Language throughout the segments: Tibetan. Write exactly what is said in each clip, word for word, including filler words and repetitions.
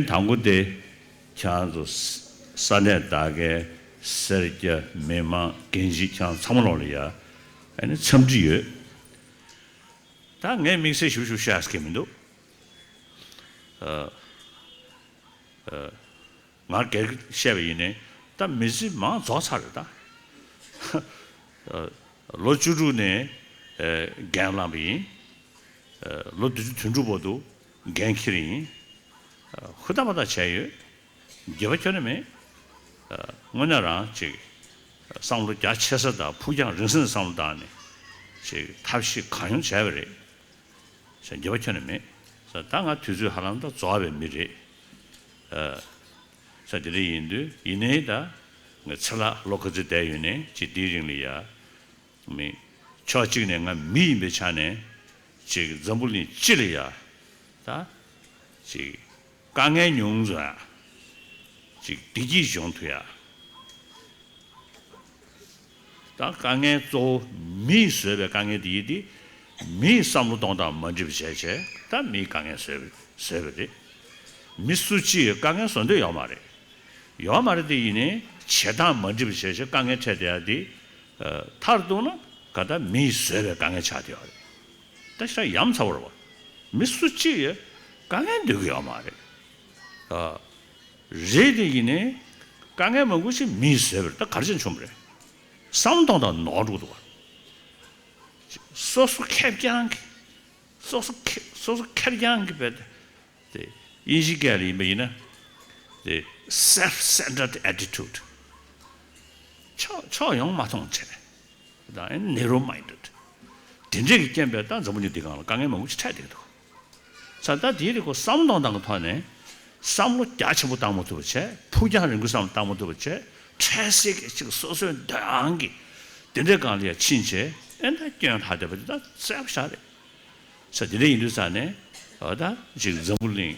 དང་པོ་དེ་ཁྱེད་རང་ཚོ་ས་གནས་དག་གའི་སེར་སྐྱ་མི་མང་རྒན་བྱིས་ཁྱེད་རང་ཚང་མ་ལོག་ལ་ཡ་ཨ་ནི་འཚམས་འདྲི་ཡོད། ད་ངས་དམིགས་བསལ་ཞུ་ཞུ་བཤད་ས་གི་མི་འདུག་ཨ་ཨ། ང་སྒེར་གྱི་བཤད་པ་ཡིན་ནའི་ད་མི་ཚེ་མང་རྫོགས་ཚར་རེད་ད། ལོ་བཅུ་དྲུག་ནས་འགན་བླངས་པ་ཡིན། ལོ་བདུན་ཅུ་དོན་དྲུག་བར་དུ་འགན་འཁྱེར་ཡིན། ཧུར་ཐག་པ་ཐག་བྱས་ཡོད། འགྱོད་པ་ཁྱོན་ནས་མེད། དངོས་གནས་རང་ཅིག་བསམ་བློ་རྒྱ་ཆེ་ས་དང་ཕུགས་རྒྱང་རིང་ས་ནས་བསམ་བློ་བཏང་ནས་ཅིག་ཐབས་ཤེས་གང་ཡོང་བྱས་པ་རེད། ཟེར་འགྱོད་པ་ཁྱོན་ནས་མེད། ཟེར་ད་ང་དུས་ཚོད་ཧ་ལམ་ད་རྫོགས་པའི་མི་རེད། ཨ། ཟེར་དེ་འདྲ་ཡིན་དུས་ཡིན་ནའི་ད་ངས་ཚེ་ལྷག་ལོ་ག་ཚོད་བསྡད་ཡོད་ནའི་ཅིག་འདིའི་རིང་ལ་ཡ། མི། ཕྱོགས་གཅིག་ནས་ང་མི་ཡིན་པའི་ཆ་ནས་ཅིག་འཛམ་བུ་གླིང་སྤྱི་ལ་ཡ། ད། ཅིག་དཀའ་ངལ་ཉུང་བཟོ་ཡ། ཅིག་བདེ་སྐྱིད་འབྱུང་ཐུབ་ཡ། ད་དཀའ་ངལ་གཙོ་བོ་མིས་བཟོས་པའི་དཀའ་ངལ་དེ་ཡིན་ཏེ། མིའི་བསམ་བློ་གཏོང་སྟངས་མ་འགྲིག་པ་བྱས་བྱས་ད་མིའི་དཀའ་ངལ་བཟོས་པ་བཟོས་པ་རེད། མི་སུ་གཅིག་ཡང་དཀའ་ངལ་བཟོ་འདོད་ཡོད་མ་རེད། ཡོད་མ་རེད་དེ་ཡིན་ནའི་བྱེད་སྟངས་མ་འགྲིག་པ་བྱས་བྱས་དཀའ་ངལ་འཕྲད་བསྡད་ཡ་དེ། མཐར་གཏུགས་ན་ག་ད་མིས་བཟོས་པའི་དཀའ་ངལ་ཆགས་བསྡད་ཡོད་རེད། ད་ཞེ་དྲག་ཡ་མཚར་པོ་རེད་བ། མི་སུ་གཅིག་ཡང་དཀའ་ངལ་འདོད་ཀྱི་ཡོད་མ་རེད། ཨ། རེད་དེ་ཡིན་ནའི་དཀའ་ངལ་མང་པོ་ཞིག་མིས་བཟོས་པ་རེད། ད་ག་རེ་བྱས་ནས་བྱུང་བ་རེད། བསམ་བློ་གཏོང་སྟངས་ནོར་འགྲོ་གི་འདུག་བ། སོ་སོ་ཁེར་རྐྱང་གི། སོ་སོ་ཁེ་སོ་སོ་ཁེར་རྐྱང་གི་བས་དེ། དབྱིན་ཇིའི་སྐད་ལ་ཡིན་པ་ཡིན་ན། དེ་self-centered attitude། ཕྱོགས་ཕྱོགས་ཡོངས་མ་མཐོང་བྱས། ད་narrow minded། དེ་འདྲས་ཀྱི་རྐྱེན་པས་ད་འཛམ་བུ་གླིང་འདི་སྒང་ལ་དཀའ་ངལ་མང་པོ་ཞིག་འཕྲད་བསྡད་འདུག་ས་ད་དེའི་རིགས་ཁོ་བསམ་བློ་གཏོང་སྟངས་ཀྱི་ཐོག་ནས། བསམ་བློ་རྒྱ་ཆེན་པོ་བཏང་མ་ཐུབ་པ་བྱས། ཕུགས་རྒྱང་རིང་པོ་བསམ་བློ་བཏང་མ་ཐུབ་པ་བྱས། འཕྲལ་སེལ་གྱི་ཅིག་སོ་སོའི་འདོད་དབང་གི་དེ་འདྲའི་སྒང་ལ་ཡ་ཕྱིན་བྱས་ཨེ་འདྲ་སྐྱོན་ལྷག་བསྡད་པ་དེ་ད་གསལ་པོ་ཞེ་དྲག་རེད། ས་དེ་འདྲ་ཡིན་དུས་ས་ནས་ཨ་ད་ཅིག་འཛམ་བུ་གླིང་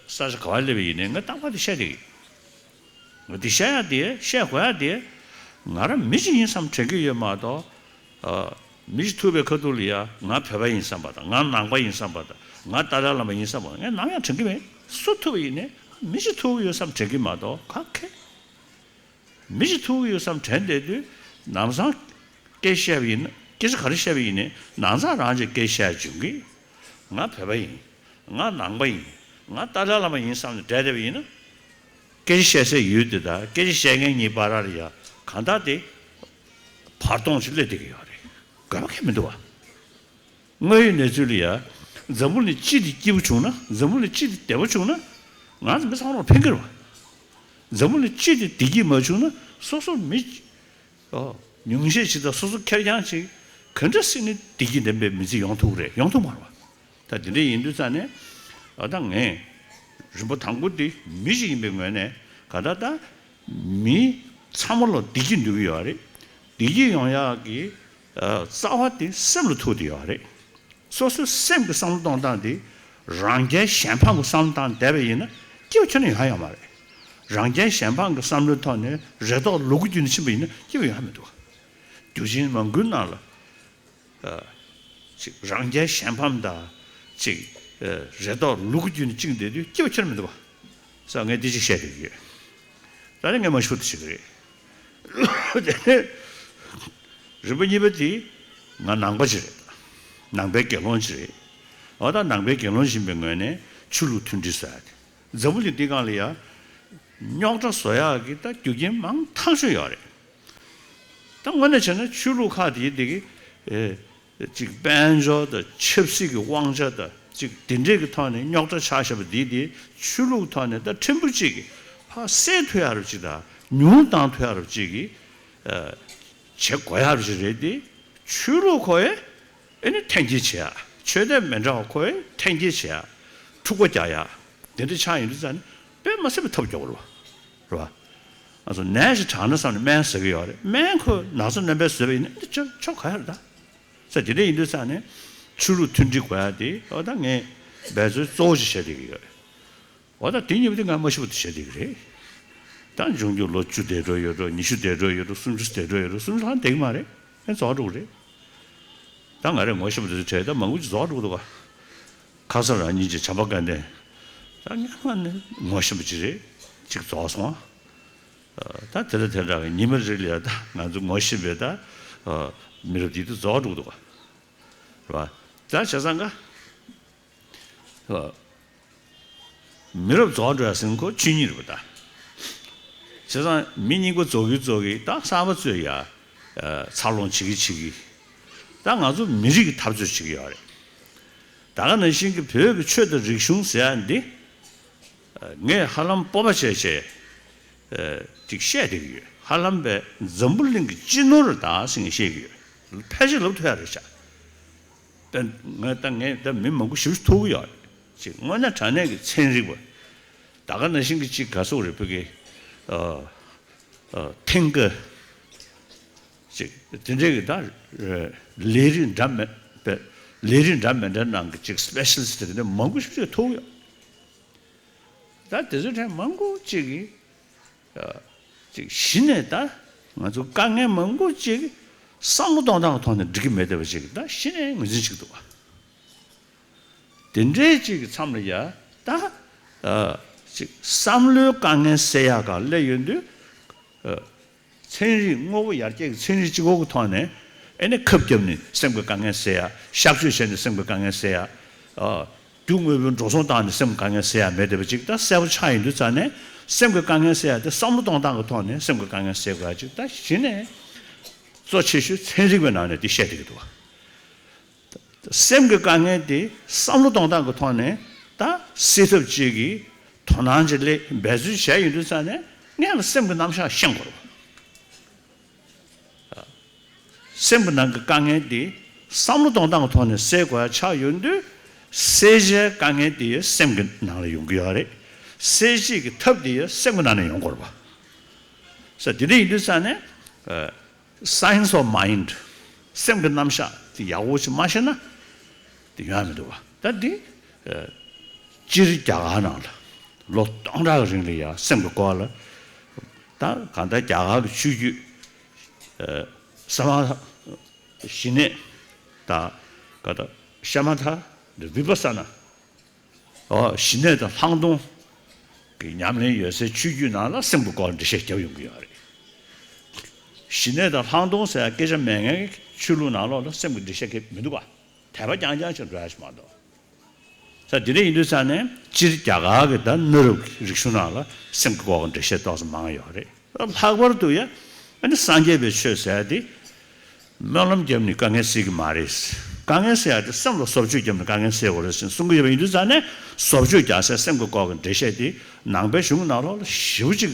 ས་ཆ་ག་བར་སླེབས་པ་ཡིན་ནའི་ང་རྟག་པར་དེ་བཤད་བསྡད་ཀྱི། འདི་བཤད་ཡ་དེ་བཤད་དགོས་ཡ་དེ། ང་རང་མི་ཞིག་ཡིན་བསམ་དྲན་གྱི་ཡོད་མ་གཏོགས། ཨ། མི་ཞིག་ཐུག་པའི་ཁ་ཐུག་ལ་ཡ་ང་བོད་པ་ཡིན་བསམ་པ་དང་ང་ནང་པ་ཡིན་བསམ་པ་དང་ང་ཏཱ་ལའི་བླ་མ་ཡིན་བསམ་པ་ངས་ནམ་ཡང་དྲན་གྱི་མེད། སུ་ཐུག་པ་ཡིན་ནའི་མི་ཞིག་ཐུག་གི་ཡོད་བསམ་དྲན་གྱི་མ་གཏོགས་ག་གེ། མི་ཞིག་ཐུག་གི་ཡོད་བསམ་དྲན་བསྡད་དུས་ནམ་སང་སྐད་བཤད་པ་ཡིན་ན་སྐད་ཆ་ག་རེ་བཤད་པ་ཡིན་ནའི་ནམ་སང་རང་གིས་སྐད་བཤད་བྱུང་གི། ང་བོད་པ་ཡིན། ང་ནང་པ་ཡིན། ང་ཏཱ་ལའི་བླ་མ་ཡིན་བསམ་ནས་བསྡད་བསྡད་པ་ཡིན་ན། སྐད་ཆ་བཤད་སའི་ཡུལ་དེ་དང་སྐད་ཆ་བཤད་མཁན་གཉིས་བར་ལ་ཡ་གང་ལྟར་དེ་བར་སྟོང་ཞིག་སླེབས་བསྡད་ཀྱི་ཡོད་རེད། དགོས་པ་གང་ཡང་མི་འདུག་བ། དངོས་ཡོད་གནས་ཚུལ་ལ་ཡ་འཛམ་བུ་གླིང་སྤྱི་དེ་སྐྱིད་པོ་བྱུང་ན་འཛམ་བུ་གླིང་སྤྱི་དེ་བདེ་པོ་བྱུང་ན་ང་ཚོ་མི་ཚང་མར་ཕན་གྱི་རེད་བ། འཛམ་བུ་གླིང་སྤྱི་དེ་བདེ་སྐྱིད་མ་བྱུང་ན་སོ་སོ་མི། ཨོ། ཉུང་ཤས་ཤིག་དང་སོ་སོ་ཁེར་རྐྱང་ཅིག་ག་འདྲ་སེ་ནི་བདེ་སྐྱིད་ལྡན་པའི་མི་ཚེ་ཡོང་ཐུབ་ཀྱི་རེད། ཡོང་ཐུབ་མ་རེད་བ། ད་དེ་འདྲ་ཡིན་དུས་ཙང་ནས་ཨ་ད་ངས་རིམ་པ་དང་པོ་འདི་མི་ཞིག་ཡིན་པའི་ངོས་ནས་ག་ད་ད་མི་ཚང་མ་ལ་བདེ་སྐྱིད་འདོད་ཀྱི་ཡོད་རེད། བདེ་སྐྱིད་ཡོང་ཡག་གི་ཨ་རྩ་བ་དེ་སེམས་ལ་ཐུག་བསྡད་ཡོད་རེད། སོ་སོའི་སེམས་ཀྱི་བསམ་བློ་གཏོང་སྟངས་དེ་རང་རྒྱལ་གཞན་ཕམ་གྱི་བསམ་བློ་བཏང་བསྡད་པ་ཡིན་ན་སྐྱིད་པ་ཁྱོན་ནས་ཡོང་ཡ་ཡོད་མ་རེད། རང་རྒྱལ་གཞན་ཕམ་གྱི་བསམ་བློའི་ཐོག་ནས་རེ་དོགས་ལུ་གུ་བརྒྱུད་ནས་ཕྱིན་པ་ཡིན་ན་སྐྱིད་པ་ཡོང་ཡ་མི་འདུག་རྒྱུ་ཆེན་མང་པོའི་ནང་ལ་ཨ་ཅིག་རང་རྒྱལ་གཞན་ཕམ་དང་ཅིག་ཨ་རེ་དོགས་ལུ་གུ་བརྒྱུད་ནས་བཅིངས་བསྡད་དུས་སྐྱིད་པ་ཁྱོན་ནས་མི་འདུག་བ། ས་ངས་འདི་ཅིག་བཤད་བསྡད་ཀྱི་ཡོད། ད་ནི་ངས་མ་ཞུ་དེ་ཞིག་རེད། དེ་ནས་རིམ་པ་གཉིས་པ་དེ་ང་ནང་པ་ཅིག་རེད། ནང་པའི་དགེ་སློང་ཅིག་རེད། འོ་ད་ནང་པའི་དགེ་སློང་ཡིན་པའི་ངོས་ནས་ཆོས་ལུགས་མཐུན་སྒྲིལ་ཟེར་ཡ་དེ་འཛམ་བུ་གླིང་འདི་སྒང་ལ་ཡ་རྙོག་དྲ་བཟོ་ཡག་གི་ད་རྒྱུ་རྐྱེན་མང་ཐག་ཆོད་ཡོད་རེད། ད་དངོས་གནས་བྱས་ན་ཆོས་ལུགས་ཁག་དེ་དེ་གི་ཨེ། ཅིག་དཔལ་འབྱོར་དང་ཆབ་སྲིད་ཀྱི་དབང་ཆ་དང་ཅིག་དེ་འདྲས་ཀྱི་ཐོག་ནས་རྙོག་དྲ་ཆགས་བཞག་པ་འདི་དེ་ཆོས་ལུགས་ཐོག་ནས་ད་ཕྲན་བུ་ཅིག་གིས་ཕར་སེལ་ཐུབ་ཡག་རབ་ཅིག་དང་ཉུང་བཏང་ཐུབ་ཡག་རབ་ཅིག་གིས་ཨ་བྱེད་དགོས་ཡག་རབ་ཅིག་རེད་དེ། ཆོས་ལུགས་ཁོ་ཡས་ཨེ་ནི་འཐེན་འཁྱེར་བྱེད་ཡག་ཆོས་དད་མི་འདྲ་བ་ཁོ་ཡས་འཐེན་འཁྱེར་བྱེད་ཡག་འཁྲུག་པ་རྒྱག་ཡག་དེ་འདྲ་ཆགས་ཡོང་དུས་ཙང་ནས་དཔེ་མ་སྲིད་པའི་ཐབས་སྐྱོ་བོ་རེད་བ། རེད་བ། ང་ཚོ་ནད་ཞིག་དྲག་ན་བསམ་ནས་སྨན་ཟ་གི་ཡོད་རེད། སྨན་ཁོ་ན་ཚ་སྨན་པས་བཟོས་པ་ཡིན་ན་འདི་ཆོག་ཆོག་ག་ཡ་རེད་ད། ས་དེ་འདྲ་ཡིན་དུས་ཙང་ནས་ཆོས་ལུགས་མཐུན་སྒྲིལ་དགོས་ཡ་དེ་འོ་ད་ངས་འབད་རྩོལ་གཙོ་བོ་ཞིག་བྱས་བསྡད་ཀྱི་ཡོད་རེད། འོ་ད་དེ་གཉིས་པོ་དེ་ང་མ་ཤི་བ་དེ་བྱས་བསྡད་ཀྱི་རེད། ད་འབྱུང་འགྱུར་ལོ་བཅུ་འདས་འགྲོ་ཡོད་འགྲོ། ཉི་ཤུ་འདས་འགྲོ་ཡོད་འགྲོ། སུམ་ཅུ་འདས་འགྲོ་ཡོད་འགྲོ། སུམ་ཅུ་ལྷག་འདས་ཀྱི་མ་རེད། ཨེ་རྫོགས་འགྲོ་གི་རེད། ད་ང་རེ་ངོ་ཤེས་པ་དེ་ཚོ་གྲས་ད་མང་པོ་ཅིག་རྫོགས་འགྲོ་གི་འདུག་ག་ཁ་སང་རང་ཉིད་ཀྱི་བྱམས་པ་དགའ་ལྡན་ ད་སྔོན་མ་ནི་ངོ་ཤེས་པ་ཅིག་རེད། ཅིག་རྫོགས་སོང་། ད་དེ་ལ་དེ་འདྲ་བའི་ཉི་མ་རེ་ལ་ཡ་ད་ང་ཚོ་ངོ་ཤེས་པའི་ད་མི་རབས་དེ་དུ་རྫོགས་འགྲོ་གི་འདུག་བ། རེད་བ། ད་བྱས་ཙང་ག་མི་རབས་རྫོགས་འགྲོ་ཡ་ཟེར་ཁོ་ཆོས་ཉིད་རེད་པ་ད། བྱས་ཙང་མི་རྙིང་པ་རྫོགས་ཀྱི་རྫོགས་ཀྱི་ད་གསར་པ་ཚོས་ཡ་འཚར་ལོངས་བྱེད་ཀྱི་བྱེད་ཀྱི། ད་ང་ཚོ་མི་རིགས་ཀྱི་འཐབ་རྩོད་བྱེད་ཀྱི་ཡོད་རེད། ད་ག་ནང་བཞིན་གྱི་བོད་ཀྱི་ཆོས་དང་རིག་གཞུང་ཟེར་ཡ་འདི། ངས་ཧ་ལམ་སྤོབས་པ་བྱས་བྱས་ཅིག་བཤད་བསྡད་ཀྱི་ཡོད། ཧ་ལམ་པའི་འཛམ་བུ་གླིང་གི་སྤྱི་ནོར་རེད་ད་ཟེར་ནས་བཤད་ཀྱི་ཡོད། ཕལ་ཆེར་ལབ་ཐུབ་ཡ་རེད་ཤག་ད་ང་ད་ངས་ད་མི་མང་པོ་ཞེ་པོ་ཅིག་ཐུག་གི་ཡོད་རེད། ཅིག་དངོས་གནས་དྲང་གནས་ཀྱི་ཚན་རིག་པ། ད་ག་ནང་བཞིན་གྱི་ཅིག་ག་སོགས་རེད་བོད་ཀྱི་ཐེངས་ཀ་ཅིག་དེ་འདྲའི་གི་ད་ལས་རིགས་འདྲ་མེད་པའི་ལས་རིགས་འདྲ་མི་འདྲ་ནང་གི་ཅིག་སི་པེ་ཤལ་ལི་སི་ཊི་དེ་འདྲ་མང་པོ་ཞེ་པོ་ཅིག་ཐུག་ཡོད། ད་དེ་ཚོའི་གྲས་མང་པོ་ཅིག་གིས་ཅིག་གཞི་ནས་ད་ང་ཚོ་དཀའ་ངལ་མང་པོ་ཅིག་བསམ་བློ་གཏོང་སྟངས་ཀྱི་ཐོག་ནས་འགྲིག་གི་མེད་བསྡད་པ་ཅིག་ད་གཞི་ནས་ངོས་འཛིན་བྱེད་ཀྱི་འདུག་བ། དེ་འདྲའི་ཅིག་གི་མཚམས་ལ་ཡ་ད་ཅིག་བསམ་བློའི་དཀའ་ངལ་སེལ་ཡག་ག་སླེབས་ཡོང་དུས། ཚན་རིག་དངོས་པོ་ཡར་རྒྱས་ཀྱི་ཚན་རིག་གཅིག་པོ་གི་ཐོག་ནས་ཨེ་ནི་ཁབ་བརྒྱབ་ནས་སེམས་ཀྱི་དཀའ་ངལ་སེལ་ཡ། གཤག་བཅོས་བྱས་ནས་སེམས་ཀྱི་དཀའ་ངལ་སེལ་ཡ། ཨ། རྒྱུ་དངོས་པོའི་འགྲོ་སོང་བཏང་ནས་སེམས་ཀྱི་དཀའ་ངལ་སེལ་ཡ་མེད་བསྡད་པ་ཅིག་ད་གསལ་པོ་ཆགས་ཡོང་དུས་ཙང་ནས་སེམས་ཀྱི་དཀའ་ངལ་སེལ་ཡ་དེ་བསམ་བློ་གཏོང་སྟངས་ཀྱི་ཐོག་ནས་སེམས་ཀྱི་དཀའ་ངལ་སེལ་དགོས་ཡ་ཅིག་ད་གཞི་ནས་གཙོ་ཆེ་ཤོས་ཚན་རིག་པའི་ནང་ནས་འདི་བཤད་བསྡད་ཀྱི་འདུག་བ། སེམས་ཀྱི་དཀའ་ངལ་དེ་བསམ་བློ་གཏོང་སྟངས་ཀྱི་ཐོག་ནས་ད་སེལ་ཐབས་ཅིག་གི་དོ་སྣང་ཅིག་སླེབས་འབད་རྩོལ་བྱས་ཡོང་དུས་ཙང་ནས་སྔོན་ལ་སེམས་ཀྱི་རྣམ་གཞག་ཤེས་དགོས་རེད་བ། སེམས་ཀྱི་ནང་གི་དཀའ་ངལ་དེ་བསམ་བློ་གཏོང་སྟངས་ཀྱི་ཐོག་ནས་སེལ་དགོས་ཡ་ཆགས་ཡོང་དུས་སེལ་བྱའི་དཀའ་ངལ་དེ་སེམས་ཀྱི་ནང་ལ་ཡོང་གི་ཡོད་རེད། སེལ་བྱེད་ཀྱི་ཐབས་དེ་སེམས་ཀྱི་ནང་ནས་ཡོང་དགོས་རེད་བ། ས་དེ་འདྲ་ཡིན་དུས་ཙང་ནས། Science of Mind། སེམས་ཀྱི་རྣམ་གཞག་དེ་ཡག་པོ་ཞིག་མ་ཤེས་ན་དེ་ཡོང་ཡ་མི་འདུག་བ། ད་འདི་སྤྱིར་རྒྱ་གར་ནང་ལ་ལོ་སྟོང་ཕྲག་གི་རིང་ལ་ཡ་སེམས་ཀྱི་སྐོར་ལ་ད་གང་ལྟར་རྒྱ་གར་གྱི་ཆོས་བརྒྱུད་ས་མ་ཐ་ཞི་གནས་ད་ག་ད་ཤ་མ་ཐ་བི་པ་ས་ན། ཨོ། ཞི་གནས་དང་ལྷག་མཐོང་གི་ཉམས་ལེན་ཡོད་སའི་ཆོས་བརྒྱུད་ནང་ལ་སེམས་ཀྱི་སྐོར་འགྲེལ་བཤད་རྒྱབ་ཡོང་གི་ཡོད་རེད། ཞི་གནས་དང་ལྷག་མཐོང་ཟེར་སྐད་ཆ་མེད་མཁན་གྱི་ཆོས་ལུགས་ནང་ལོགས་ལ་སེམས་ཀྱི་འགྲེལ་བཤད་གི་མི་འདུག་ག་དད་པ་རྐྱང་རྐྱང་ཅིག་འགྲོ་ཡ་ཞིག་མ་གཏོགས། ས་དེ་འདྲ་ཡིན་དུས་ཙང་ནས་སྤྱིར་རྒྱ་གར་གྱི་ད་གནའ་རབས་ཀྱི་རིག་གཞུང་ནང་ལ་སེམས་ཀྱི་སྐོར་གྱི་འགྲེལ་བཤད་ཏོག་ཙམ་མང་ཡོད་རེད། ལྷག་པར་དུ་ཡ་ཨ་ནི་སངས་རྒྱས་པའི་ཆོས་ཟེར་ཡ་དེ། སྨོན་ལམ་བརྒྱབ་ནས་དཀའ་ངལ་སེལ་གྱི་མ་རེད། དཀའ་ངལ་སེལ་ཡ་དེ་སེམས་ལ་བཟོ་བཅོས་བརྒྱབ་ནས་དཀའ་ངལ་སེལ་དགོས་རེད་ཟེར་གསུང་གི་ཡོད་པ་ཡིན་དུས་ཙང་ནས་བཟོ་བཅོས་རྒྱག་སའི་སེམས་ཀྱི་སྐོར་གྱི་འགྲེལ་བཤད་དེ་ནང་པའི་གཞུང་ནང་ལོགས་ལ་ཞེ་པོ་ཅིག་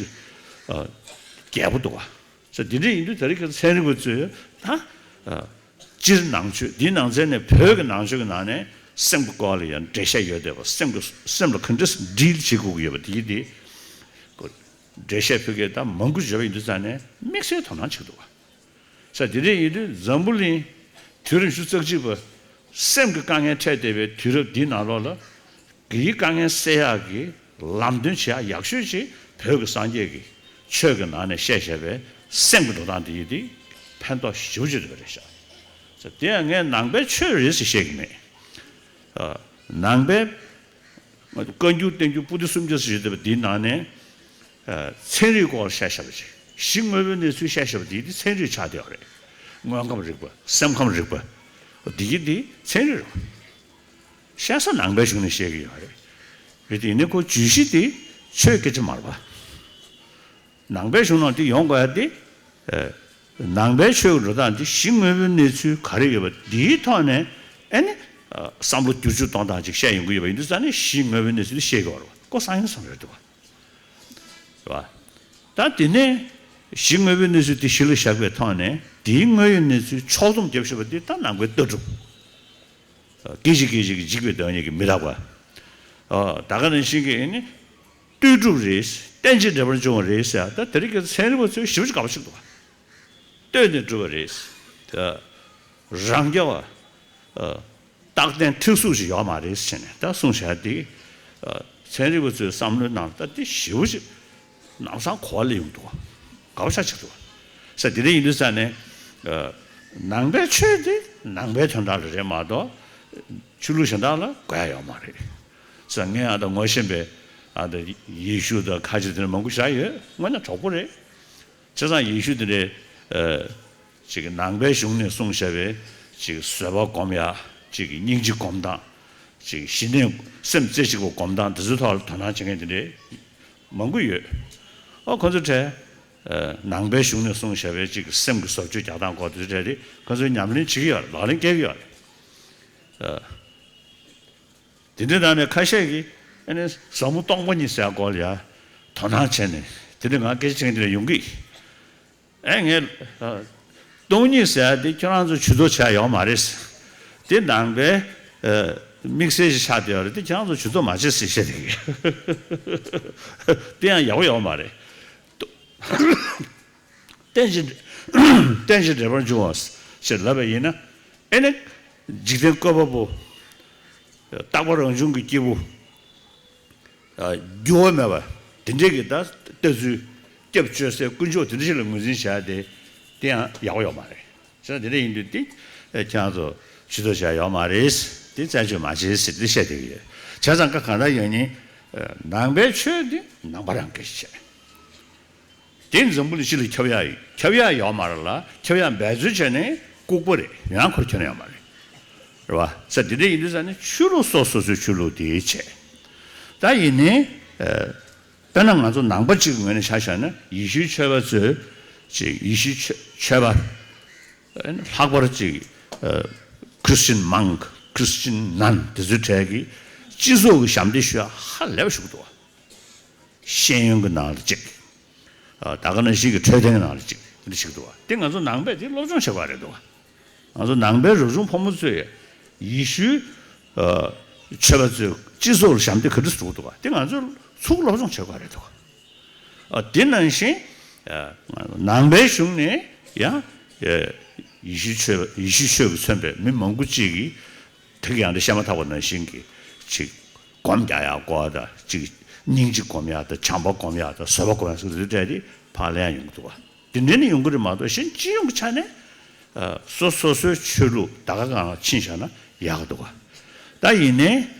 རྒྱས་པོ་འདུག་བ། ས་དེ་འདྲ་ཡིན་དུས་དེ་རིང་གི་ཚན་རིག་པ་ཚོས་ད་སྤྱིར་ནང་ཆོས་འདིའི་ནང་ཚན་ནས་བོད་ཀྱི་ནང་ཆོས་ཀྱི་ནང་ནས་སེམས་ཀྱི་སྐོར་ལ་ཡང་འགྲེལ་བཤད་ཡོད་བསྡད་པ། སེམས་ཀྱི་སེམས་ལ་ག་འདྲ་ཌིལ་བྱེད་དགོས་ཀྱི་ཡོད་པ་དེ་དེ་འགྲེལ་བཤད་ཕུལ་མཁན་ད་མང་པོ་ཡོད་པ་ཡིན་དུས་ཙང་ནས་དམིགས་བསལ་དོ་སྣང་བྱེད་འདུག་བ། ས་དེ་འདྲ་ཡིན་དུས་འཛམ་བུ་གླིང་དུས་རབས་ཉི་ཤུ་རྩ་གཅིག་པ་སེམས་ཀྱི་དཀའ་ངལ་འཕྲད་བསྡད་པའི་དུས་རབས་འདིའི་ནང་ལོགས་ལ་འདིའི་དཀའ་ངལ་སེལ་ཡག་གི་ལམ་སྟོན་བྱེད་ཡག་ཡག་ཤོས་ཤིག་བོད་ཀྱི་སངས་རྒྱས་ཀྱི་ཆོས་ཀྱི་ནང་ནས་བཤད་བཞག་པའི་སེམས་ཀྱི་འགྲོ་སྟངས་འདི་ཡིན་ཏེ་ཕན་ཐོགས་ཞེ་པོ་ཅིག་ཡོད་པ་རེད་ཤག་ས་དེ་ཡང་ངས་ནང་པའི་ཆོས་རེད་ཟེར་བཤད་ཀྱི་མེད། ནང་པའི་བཀའ་འགྱུར་བསྟན་འགྱུར་པོ་ཏི་སུམ་བརྒྱ་ཟེར་བཞག་པ་འདིའི་ནང་ནས། ཚན་རིག་སྐོར་བཤད་བཞག་པ་ཅིག་གཞི་དངོས་པོའི་གནས་ཚུལ་བཤད་བཞག་པ་འདི་འདི་ཚན་རིག་ཆགས་བསྡད་ཡོད་རེད། དངོས་ཁམས་རིག་པ། སེམས་ཁམས་རིག་པ། འདི་གི་འདི་ཚན་རིག་རེད། བཤད་ས་ནང་པའི་གཞུང་ནས་བཤད་ཀྱི་ཡོད་རེད། རེད་དེ་ཡིན་ནའི་ཁོ་བརྗོད་གཞི་དེ་ཆོས་སྐད་ཆ་མ་རེད་པ། ནང་པའི་གཞུང་ནང་དེ་ཡོང་དགོས་ཡ་དེ། ནང་པའི་ཆོས་ཀྱི་འགྲོ་སྟངས་དེ་གཞི་དངོས་པོའི་གནས་ཚུལ་ག་རེ་ཡོད་པ་དེའི་ཐོག་ནས་ཨེ་ནི། བསམ་བློ་བསྒྱུར་བཅོས་གཏོང་སྟངས་ཅིག་བཤད་ཡོང་གི་ཡོད་པ་ཡིན་དུས་ཙང་ནས་གཞི་དངོས་པོའི་གནས་ཚུལ་དེ་བཤད་དགོས་རེད་པ། ཀོ་སང་ཡིན་སང་རེད་འདུག་བ། རེད་པ། ད་དེ་ནས་གཞི་དངོས་པོའི་གནས་ཚུལ་དེ་གཞི་ལ་བཞག་པའི་ཐོག་ནས་དེའི་དངོས་ཡོད་གནས་ཚུལ་ཕྱོགས་བསྡོམས་བརྒྱབ་ཤེས་པ་དེ་ད་ནང་པའི་ལྟ་གྲུབ། སྐད་ཅིག་སྐད་ཅིག་གིས་འཇིག་པའི་བདག་ཉིད་ཀྱིས་མི་རྟག་པ། ཨ། ད་ག་ནང་བཞིན་གྱི་ཨེ་ནི། ལྟོས་གྲུབ་རེད། རྟེན་ཅིང་འབྲེལ་པར་འབྱུང་བ་རེད་ཟེར་ཡ་ད་དེ་རིང་གི་ཚན་རིག་པ་ཚོས་ཞེ་པོ་ཅིག་དགའ་པོ་བྱེད་འདུག་བ། ལྟོས་ནས་གྲུབ་པ་རེད། ད་རང་རྐྱ་བ། ཨ། རྟག་བརྟན་མཁྲེགས་གཟུགས་ཤིག་ཡོད་མ་རེད་ཟེར་ནས་ད་གསུངས་བཞག་དེ། ཨ། ཚན་རིག་པ་ཚོའི་བསམ་བློའི་ནང་ད་དེ་ཞེ་པོ་ཅིག་ལམ་སང་གོ་བ་ལེན་ཡོང་འདུག་བ། དགའ་པོ་ཆགས་ཆགས་འདུག་བ། ས་དེ་འདྲ་ཡིན་དུས་ས་ནས། ཨ། ནང་པའི་ཆོས་དེ་ནང་པའི་དོན་དག་ལ་རེད་མ་གཏོགས། ཆོས་ལུགས་གཞན་དག་ལ་དགོས་ཡ་ཡོད་མ་རེད། ས། ངས་ཨ་ད་ངོ་ཤེས་པའི་ཨ་ད་ཡེ་ཤུ་དང་ཁ་ཆེ་དེ་འདྲ་མང་པོ་བཞག་ཡོད། དངོས་གནས་གྲོགས་པོ་རེད། བྱས་ཙང་ཡེ་ཤུ་དེ་འདྲའི་ཨ་ཅིག་ནང་པའི་གཞུང་ནས་གསུངས་བཞག་པའི་ཅིག་བཟོད་པ་སྒོམ་ཡ། ཅིག་སྙིང་རྗེ་སྒོམ་སྟངས། ཅིག་ཞི་གནས། སེམས་རྩེ་གཅིག་པ་སྒོམ་སྟངས་དེ་ཚོའི་ཐོག་ལ་དོ་སྣང་བྱེད་མཁན་དེ་འདྲའི་མང་པོ་ཡོད། ཨོ་ཁོ་ཚོ་གྲས་ཨ་ནང་པའི་གཞུང་ནས་གསུངས་བཞག་པའི་ཅིག་སེམས་ཀྱི་བཟོ་བཅོས་རྒྱག་སྟངས་སྐོར་དེ་ཚོ་གྲས་དེ་ཁོ་ཚོས་ཉམས་ལེན་བྱེད་ཀྱི་ཡོད་རེད། ལག་ལེན་འཁེལ་གྱི་ཡོད་རེད། ཨ། དེ་འདྲའི་ནང་ནས་ཁ་ཤས་ཀྱིས་ཨ་ནི་ཟབ་མོ་སྟོང་པ་ཉིད་ཟེར་ཡ་སྐོར་ལ་ཡ་དོ་སྣང་བྱས་ནས་དེ་འདྲའི་ང་སྐད་ཆ་བྱེད་མཁན་དེ་འདྲ་ཡོང་གི། ཨེ་ངས་ཨ་སྟོང་ཉིད་ཟེར་ཡ་དེ་ཁྱོད་རང་ཚོ་ཇུས་གཏོགས་བྱས་ཡོད་མ་རེད། དེ་ནང་པའི་ཨ་དམིགས་བསལ་ཞིག་ཆགས་བསྡད་ཡོད་རེད། དེ་ཁྱོད་རང་ཚོ་ཇུས་གཏོགས་མ་བྱེད་ཟེར་བཤད་བསྡད་ཀྱི། དེ་ཡང་ཡག་པོ་ཡོད་མ་རེད། རྟེན་ཅིང་རྟེན་ཅིང་འབྲེལ་པར་འབྱུང་བ་ཞེས་ལབ་པ་ཡིན་ན། ཨེ་ནི་འཇིག་རྟེན་བཀོད་པ་པོ། རྟག་པ་རང་བྱུང་གི་སྐྱེས་བུ། ཨ་འགྱུར་བ་མེད་པ་དེ་འདྲའི་གི་ད་ལྟ་ཚུལ། སྐྱབས་བཅོལ་སའི་དཀོན་མཆོག་དེ་འདྲ་ཞིག་ལ་ངོས་འཛིན་བྱ་ཡ་དེ་དེ་ཡང་ཡག་པོ་ཡོད་མ་རེད། བྱས་ཙང་དེ་འདྲ་ཡིན་དུས་དེ་ཨེ་ཁྱེད་རང་ཚོ་ཇུས་གཏོགས་བྱ་ཡ་ཡོད་མ་རེད། དེ་རྩད་གཅོད་མ་བྱེད་ཟེར་དེ་བཤད་བསྡད་ཀྱི་ཡོད། བྱས་ཙང་ཀ་གང་ལྟར་ཡོད་ནི་ཨ་ནང་པའི་ཆོས་འདི་ནང་པ་རང་སྐད་ཆ་བྱས། དེ་འཛམ་བུ་གླིང་སྤྱི་ལ་ཁྱབ་ཡ་ཡོད། ཁྱབ་ཡ་ཡོད་མ་རེད་ལ། ཁྱབ་ཡ་འབད་རྩོལ་བྱས་ནས་ལྐུགས་པ་རེད། ཡང་ཁོར་ཁྱོན་ཡོད་མ་རེད། རེད་བ། ས་དེ་འདྲ་ཡིན་དུས་ས་ནས་ཆོས་ལུགས་སོ་སོ་སོའི་ཆོས་ལུགས་དེ་བྱས། ད་ཡིན་ནའི་ཨ་དཔེར་ན་ང་ཚོ་ནང་པ་གཅིག་གི་ངོས་ནས་ཆ་བཞག་ན་ཡེ་ཤུའི་ཆོས་པ་ཚོས་ཅིག་ཡེ་ཤུའི་ཆོས་ཆོས་པ་ལྷག་པར་ཅིག་ཨ་Christian monk, Christian nun དེ་ཚོའི་གྲས་ཀྱིས་སྤྱི་ཚོགས་ཀྱི་ཞབས་འདེགས་ཞུ་ཡ་ཧ་ལས་པ་ཞུ་གི་འདུག་བ། ཤེས་ཡོན་གྱི་ནང་ལ་གཅིག་ཨ་ད་ག་ནང་བཞིན་གྱི་འཕྲོད་བསྟེན་གྱི་ནང་ལ་གཅིག་དེ་འདྲ་ཞིག་འདུག་བ། དེ་ང་ཚོ་ནང་པས་དེ་སློབ་སྦྱོང་བྱེད་དགོས་རེད་འདུག་བ། ང་ཚོ་ནང་པའི་རབ་བྱུང་ཕོ་མོ་ཚོས་ཡེ་ཤུའི་ཨ་ཆོས་པ་ཚོས་སྤྱི་ཚོགས་ལ་ཞབས་འདེགས་ག་འདྲ་ཞུ་གི་འདུག་བ། དེ་ང་ཚོས་ཚུར་སློབ་སྦྱོང་བྱེད་དགོས་རེད་འདུག་བ། ཨ་དེ་ནང་བཞིན་ཨ་ནང་པའི་གཞུང་ནས་ཡང་ཨ་ཡེ་ཤུའི་ཆོས་པ། ཡེ་ཤུའི་ཆོས་པས་མཚོན་པའི་མི་མང་པོ་གཅིག་གིས། དེ་ག་ཡང་དེ་བཤད་མ་ཐག་པ་ནང་བཞིན་གྱི་ཅིག་སྒོམ་རྒྱག་ཡག་སྐོར་དང་། ཅིག་སྙིང་རྗེ་སྒོམ་ཡག་དང་། བྱམས་པ་སྒོམ་ཡག་དང་། བཟོད་པ་སྒོམ་ཡག་སོགས་དེ་འདྲ་དེ་ཕར་ལེན་ཡག་ཡོང་གི་འདུག་བ། དེ་འདྲ་ནི་ཡོང་གི་རེད་མ་གཏོགས་གཞན་སྤྱི་ཡོངས་ཀྱི་ཆ་ནས་ཨ་སོ་སོ་སོའི་ཆོས་ལུགས་ད་ག་སྒང་ལ་ཕྱིན་བཞག་ན་ཡག་གི་འདུག་བ། ད་ཡིན་ནའི་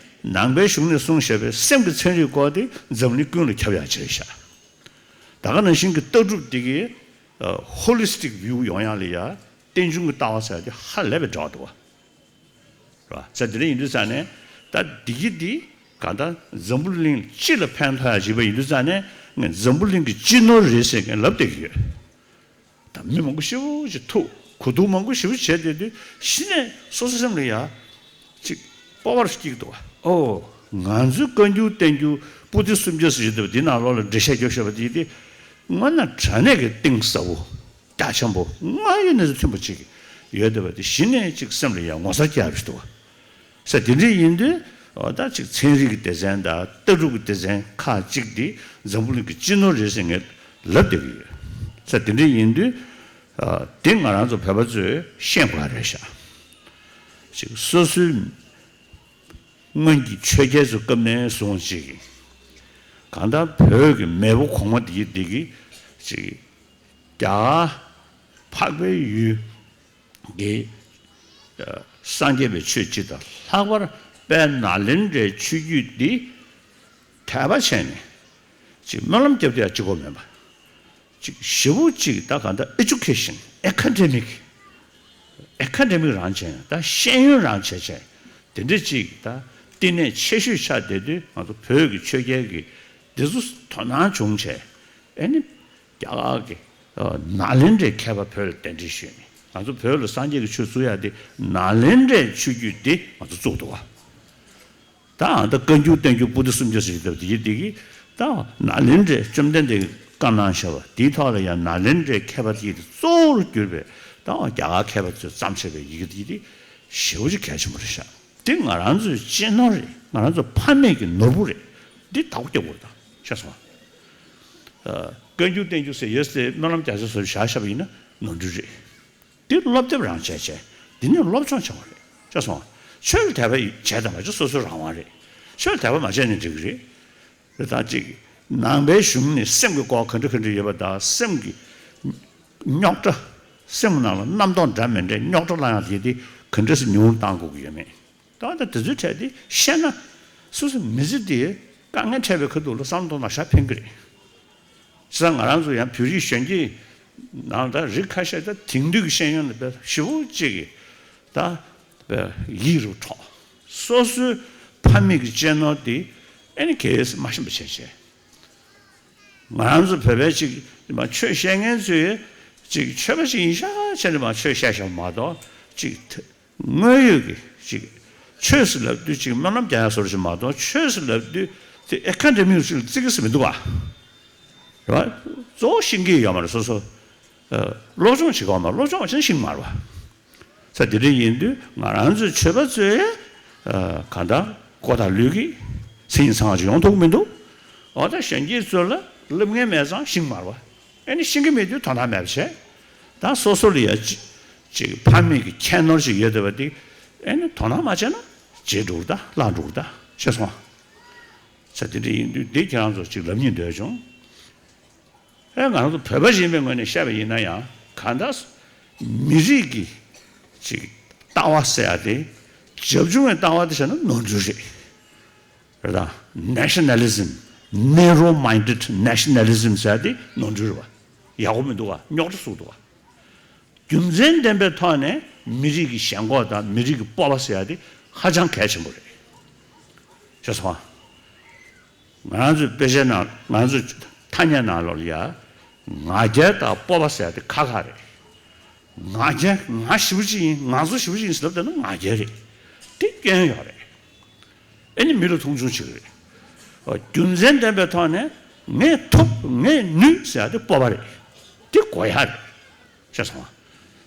ནང་པའི་གཞུང་ནས་གསུངས་བཞག་པའི་སེམས་ཀྱི་ཚན་རིག་སྐོར་དེ་འཛམ་གླིང་ཀུན་ལ་ཁྱབ་ཡག་བྱས་ཤག་ད་ག་ནང་བཞིན་གྱི་ལྟ་གྲུབ་དེ་གའི་ཨ་holistic view ཡོང་ཡག་ལ་ཡ་རྟེན་འབྱུང་གི་ལྟ་བ་ཟེར་ཡག་དེ་ཧ་ལས་པའི་འབྲེལ་བ་འདུག་བ། རེད་བ། ས་དེ་འདྲ་ཡིན་དུས་ཙང་ནས་ད་འདི་གི་འདི་གང་ལྟར་འཛམ་བུ་གླིང་སྤྱི་ལ་ཕན་ཐོགས་ཡག་བྱས་པ་ཡིན་དུས་ཙང་ནས། ངས་འཛམ་བུ་གླིང་གི་སྤྱི་ནོར་རེད་ཟེར་མཁན་ལབ་བསྡད་ཀྱི་ཡོད། ད་མི་མང་པོ་ཞེ་པོ་ཅིག་ཐུག་གོ་བསྡུར་མང་པོ་ཞེ་པོ་བྱས་བསྡད་དུས། གཞི་ནས་སོ་སོ་སེམས་ལ་ཡ་ཅིག་སྤོབས་པ་སྐྱེ་གི་འདུག་བ། ཨོ། ང་ཚོའི་བཀའ་འགྱུར་བསྟན་འགྱུར་པོ་ཏི་སུམ་བརྒྱ་ཟེར་བཞིན་འདུག་བ། འདི་ནང་ལོགས་ལ་འགྲེལ་བཤད་རྒྱོབ་བཞག་པ་དེ་དེ་དངོས་གནས་དྲང་གནས་ཀྱི་གཏིང་ཟབ་པོ། རྒྱ་ཆེན་པོ་སྔ་ཡོད་ནས་བཟུང་མཐུན་པ་ཅིག་ཡོད་བསྡད་པ་དེ་གཞི་ནས་ཅིག་སེམས་ལ་ཡང་ངོ་མཚར་སྐྱེ་ཡག་རེད་འདུག་བ། ས་དེ་འདྲ་ཡིན་དུས་ཨོ་ད་ཅིག་ཚན་རིག་གི་སྡེ་ཚན་དང་ལྟ་གྲུབ་ཀྱི་སྡེ་ཚན་ཁག་ཅིག་དེ་འཛམ་བུ་གླིང་གི་སྤྱི་ནོར་རེད་ཟེར་ངས་ལབ་བསྡད་ཀྱི་ཡོད། ས་དེ་འདྲ་ཡིན་དུས་ཨ་དེ་ང་རང་ཚོ་བོད་པ་ཚོས་ཤེས་དགོས་རེད་ཤག་ཅིག་སོ་སོའི་སྔོན་གྱི་ཆོས་རྒྱལ་ཚོ་སྐབས་ནས་བཟུང་ཅིག་གང་ལྟར་བོད་ཀྱི་མེས་པོ་གོང་མ་འདི་འདི་གིས་ཅིག་རྒྱ་གར་འཕགས་པའི་ཡུལ་གྱི་ཨ་སངས་རྒྱས་པའི་ཆོས་སྤྱི་དང་། ལྷག་པར་དཔལ་ནཱ་ལེནྡྲའི་ཆོས་བརྒྱུད་འདི་དད་པ་བྱས་ནས་ཅིག་སྨོན་ལམ་རྒྱབ་སྟེ་ཡང་གཅིག་པོ་མིན་པ། ཅིག་ཞེ་པོ་ཅིག་ད་གང་ལྟར་ཨེ་ཌུ་ཀེ་ཤན། ཨེ་ཀ་ཌེ་མིག་ཨེ་ཀ་ཌེ་མིག་རང་བྱས། ད་ཤེས་ཡོན་རང་བྱས་བྱས། དེ་འདྲ་ཅིག་ད་བསྟི་གནས་ཆེ་ཤོས་ཆགས་བསྡད་དུས། ང་ཚོ་བོད་ཀྱི་ཆོས་རྒྱལ་གྱིས་འདི་ཚོ་དོ་སྣང་བྱུང་བྱས། ཨེ་ནི་རྒྱ་གར་གྱི་ཨ་ནཱ་ལེནྡྲའི་མཁས་པ་བོད་ལ་གདན་འདྲེན་ཞུས་ནས། ང་ཚོ་བོད་ལ་སངས་རྒྱས་ཀྱི་ཆོས་བཙུགས་ཡག་དེ་ནཱ་ལེནྡྲའི་ཆོས་བརྒྱུད་དེ་ང་ཚོ་བཙུགས་འདུག་བ། ད་ཨ་ད་བཀའ་འགྱུར་བསྟན་འགྱུར་པོ་ཏི་སུམ་བརྒྱ་ཟེར་གྱི་འདུག་དེ་གི་དེ་གི་ད་ནཱ་ལེནྡྲའི་བཅོམ་ལྡན་འདས་ཀྱིས་བཀའ་གནང་བཞག་པ་དེའི་ཐོག་ལ་ཡང་ནཱ་ལེནྡྲའི་མཁས་པ་དེ་གི་དེ་གཙོ་བོར་གྱུར་པའི་ད་རྒྱ་གར་མཁས་པ་ཚོས་བརྩམས་བྱས་པའི་ཡི་གེ་དེ་གི་དེ་ཞེ་པོ་ཅིག་གལ་ཆེན་པོ་རེད་ཤག་དེ་ང་རང་ཚོའི་གཅེས་ནོར་རེད། ང་རང་ཚོ་ཕ་མེས་ཀྱི་ནོར་བུ་རེད། འདི་བདག་པོ་རྒྱག་དགོས་རེད། ད་ཤེས་སོང་ང་། ཨ་བཀའ་འགྱུར་བསྟན་འགྱུར་ཟེར་ཡོད་ཚད་སྨོན་ལམ་རྒྱ་མཚོའི་ཟུར་བཞག་བཞག་པ་ཡིན་ན་ནོར་འཁྲུལ་རེད། འདི་སློབ་དེབ་རང་བྱས་བྱས། འདི་ནི་སློབ་སྦྱོང་བྱ་བ་རེད། ཤེས་སོང་ང་། ཆོས་ལ་དད་པ་བྱས་དང་མ་བྱས་སོ་སོའི་རང་དབང་རེད། ཆོས་ལ་དད་པ་མ་བྱས་ནས་འགྲིག་གི་རེད། རེད། ད་ཅིག་ནང་པའི་གཞུང་ནས་སེམས་ཀྱི་སྐོར་ག་འདྲ་ག་འདྲ་ཡོད་པ་དང་། སེམས་ཀྱི་རྙོག་དྲ། སེམས་ནང་ལ་རྣམ་རྟོག་འདྲ་མི་འདྲ་རྙོག་དྲ་སློང་ཡག་དེ་དེ་ག་འདྲ་སེ་ཉུང་རུ་གཏང་དགོས་ཀྱི་ཡོད་མེད། ད་ད་དེ་ཚོའི་གྲས་དེ་ཤེས་ན་ སོ་སོ་མི་ཚེ་འདི་དཀའ་ངལ་འཕྲད་པའི་ཁ་ཐུག་ལ་བསམ་བློ་གཏོང་ན་ཞེ་དྲག་ཕན་གྱི་རེད། བྱས་ཙང་ང་རང་ཚོ་ཡང་བོད་རིགས་གཞོན་སྐྱེས་ནང་ད་རིགས་ཁ་ཤས་ད་དེང་དུས་ཀྱི་ཤེས་ཡོན་ལ་དཔེ་ཞེ་པོ་ཅིག་གི་ད་དཔེ་ཡིད་རུ་འཕྲོག་སོ་སོའི་ཕ་མེས་ཀྱི་གཅེས་ནོར་འདི་ཨེ་ནི་གལ་སྲིད་མ་ཤེས་པ་བྱས་བྱས། ང་རང་ཚོ་བོད་པའི་ཅིག་མ་ཆོས་བཤད་མཁན་ཚོས་ཅིག་ཆོས་པ་ཞིག་ཡིན་ཤག་བྱས་ནས་མ་ཆོས་བཤད་ཤག་མ་གཏོགས་ཅིག་དངོས་ཡོད་ཀྱི་ཅིག་ཆོས་སུ་ལབ་དུས་ཅིག་སྨོན་ལམ་རྒྱག་ཡ་བཟོ་འདྲ་ཞིག་མ་གཏོགས་ཆོས་སུ་ལབ་དུས་དེ་ཨེ་ཁ་འདྲ་མི་ཞིག་ལ་བརྩི་གི་སུ་མི་འདུག་བ། རེད་བ། གཙོ་བོ་ཤེས་ཀྱི་ཡོད་མ་རེད། སོ་སོ་སློབ་སྦྱོང་བྱེད་དགོས་མ་རེད། སློབ་སྦྱོང་བྱས་ན་ཤེས་ཀྱི་མ་རེད་བ། ས་དེ་འདྲ་ཡིན་དུས་ང་རང་ཚོའི་ཆོས་པ་ཚོས་གང་ལྟར་མགོ་དང་ལུས་ཀྱིས་སེམས་ཚང་ཅིག་ཡོང་ཐུབ་ཀྱི་མི་འདུག་འོ་ད་གཞོན་སྐྱེས་ཚོ་ལ་སློབ་གཉེར་མེད་ཙང་ཤེས་ཀྱི་མ་རེད་བ། ཨེ་ནི་ཤེས་ཀྱི་མེད་དུས་དོ་སྣང་མེད་པ་བྱས། ད་སོ་སོ་ལ་ཡ་ཅི་ཅིག་ཕ་མེས་ཀྱི་ཁྱད་ནོར་ཞིག་ཡོད་བསྡད་པ་དེ་ཨེ་ནི་དོ་སྣང་མ་བྱས་ན་བརྗེད་འགྲོ་གི་ད་བརླག་འགྲོ་གི་ད་ཤེས་སོང་ང་། ས་དེ་འདྲ་ཡིན་དུས་འདི་ཁྱེད་རང་ཚོ་ཅིག་ལབ་སྙིང་འདོད་བྱུང་། ཨེ་ང་རང་ཚོ་བོད་པ་ཡིན་པའི་ངོས་ནས་བཤད་པ་ཡིན་ན་ཡང་གང་ལྟར་མི་རིགས་ཀྱི་ཅིག་ལྟ་བ་ཟེར་ཡ་དེ་རྒྱབ་ལྗོངས་ཀྱི་ལྟ་བ་དེ་བྱས་ན་ནོར་འཁྲུལ་རེད། རེད་དང་། Nationalism, narrow minded nationalism ཟེར་ཡ་དེ་ནོར་འཁྲུལ་རེད་བ། ཡག་པོ་མི་འདུག་བ། རྙོག་དྲ་བཟོས་འདུག་བ། རྒྱུ་མཚན་ལྡན་པའི་ཐོག་ནས་མི་རིགས་ཀྱི་ཞེན་ཁོག་དང་མི་རིགས་ཀྱི་སྤོབས་པ་ཟེར་ཡ་དེ་ཧ་ཅང་གལ་ཆེན་པོ་རེད། ཤེས་སོང་ང་། ང་རང་ཚོའི་དཔེ་ཆའི་ནང་ང་ཚོའི་ཐ་སྙད་ནང་ལོགས་ལ་ཡ་ང་རྒྱལ་དང་སྤོབས་པ་ཟེར་ཡ་དེ་ཁག་ཁག་རེད། ང་རྒྱལ་ང་ཞེ་པོ་ཅིག་ཡིན། ང་ཚོ་ཞེ་པོ་ཅིག་ཡིན་ཟེར་ལབ་བསྡད་ན་ང་རྒྱལ་རེད། དེ་སྐྱོན་ཡོད་རེད། ཨེ་ནི་མི་ལ་མཐོང་ཆུང་བྱེད་ཀྱི་རེད། རྒྱུ་མཚན་ལྡན་པའི་ཐོག་ནས་ངས་ཐུབ་ངས་ནུས་ཟེར་ཡ་དེ་སྤོབས་པ་རེད། དེ་དགོས་ཡ་རེད། ཤེས་སོང་ང་།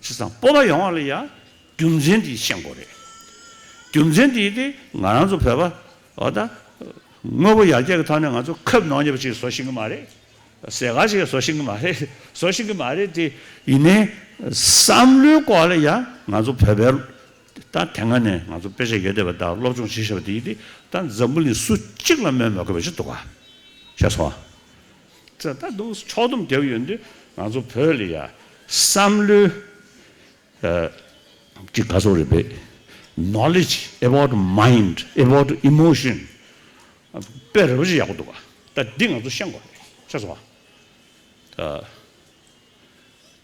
བྱས་ཙང་སྤོབས་པ་ཡོང་བ་ལ་ཡ་རྒྱུ་མཚན་དེ་ཤེས་དགོས་རེད། རྒྱུ་མཚན་དེ་དེ་ང་རང་ཚོ་བོད་པ་འོ་ད་དངོས་པོ་ཡར་རྒྱས་ཀྱི་ཐོག་ནས་ང་ཚོ་ཁབ་ནོར་ཉེས་པ་ཅིག་བཟོ་ཤེས་ཀྱི་མ་རེད། ཟས་ཁ་ཅིག་བཟོ་ཤེས་ཀྱི་མ་རེད། བཟོ་ཤེས་ཀྱི་མ་རེད་དེ། ཡིན་ནའི་བསམ་བློའི་སྐོར་ལ་ཡ་ང་ཚོ་བོད་པའི་ད་དེ་སྔ་ནས་ང་ཚོ་དཔེ་ཆ་ཡོད་བསྡད་པ་དང་སློབ་སྦྱོང་བྱེད་བཞིན་པ་དེ་ཡིན་ཏེ་ད་འཛམ་བུ་གླིང་སུ་གཅིག་ལ་སྨོས་མ་དགོས་པ་ཞིག་འདུག་ག་ཤེས་སོང་ང་། ད་ད་འདུག་ཕྱོགས་བསྡོམས་བརྒྱབ་ཡོང་དུས་ང་ཚོ་བོད་ལ་ཡ་བསམ་བློའི་ཨ་ཅིག་ག་སོགས་རེད་པས། Knowledge about mind, about emotion དཔེ་ར་བ་ཞིག་ཡག་པོ་འདུག་ག་ད་འདི་ང་ཚོ་ཤེས་དགོས་རེད། ཤེས་སོང་ང་། ཨ།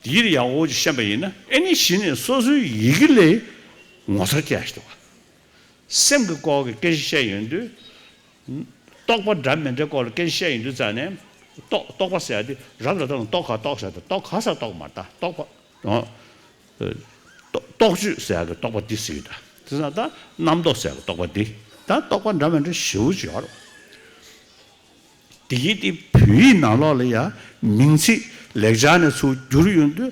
དེའི་ཡག་པོ་ཅིག་ཤེས་པ་ཡིན་ན་ཨེ་ནི་གཞི་ནས་སོ་སོའི་ཡི་གེ་ལས་ངོ་མཚར་སྐྱེ་ཡ་ཞིག་འདུག་ག་སེམས་ཀྱི་སྐོར་གྱི་སྐད་ཆ་བཤད་ཡོང་དུས། རྟོག་པ་འདྲ་མི་འདྲའི་སྐོར་ལ་སྐད་ཆ་བཤད་ཡོང་དུས་ཙང་ནས། རྟོག་རྟོག་པ་ཟེར་ཡ་དེ་རབ་ར་ད་ལ་རྟོག་ག་རྟོག་ཟེར་ཏེ་རྟོག་ག་ས་རྟོག་མ་རེད་ད་རྟོག་པ། ཨོ། རྟོག་རྟོག་བཅུད་ཟེར་ཡ་གི་རྟོག་པ་འདི་ཟེར་གི་ད། དེ་ཙང་ད་རྣམ་རྟོག་ཟེར་ཡ་གི་རྟོག་པ་འདི། ད་རྟོག་པ་འདྲ་མི་འདྲ་ཞེ་པོ་ཅིག་ཡོད་རེད། དེ་གི་དེ་བོད་ཡིག་ནང་ལོགས་ལ་ཡ་མིང་ཚིག་ལེགས་སྦྱར་ནས་ཚུར་བསྒྱུར་ཡོང་དུས་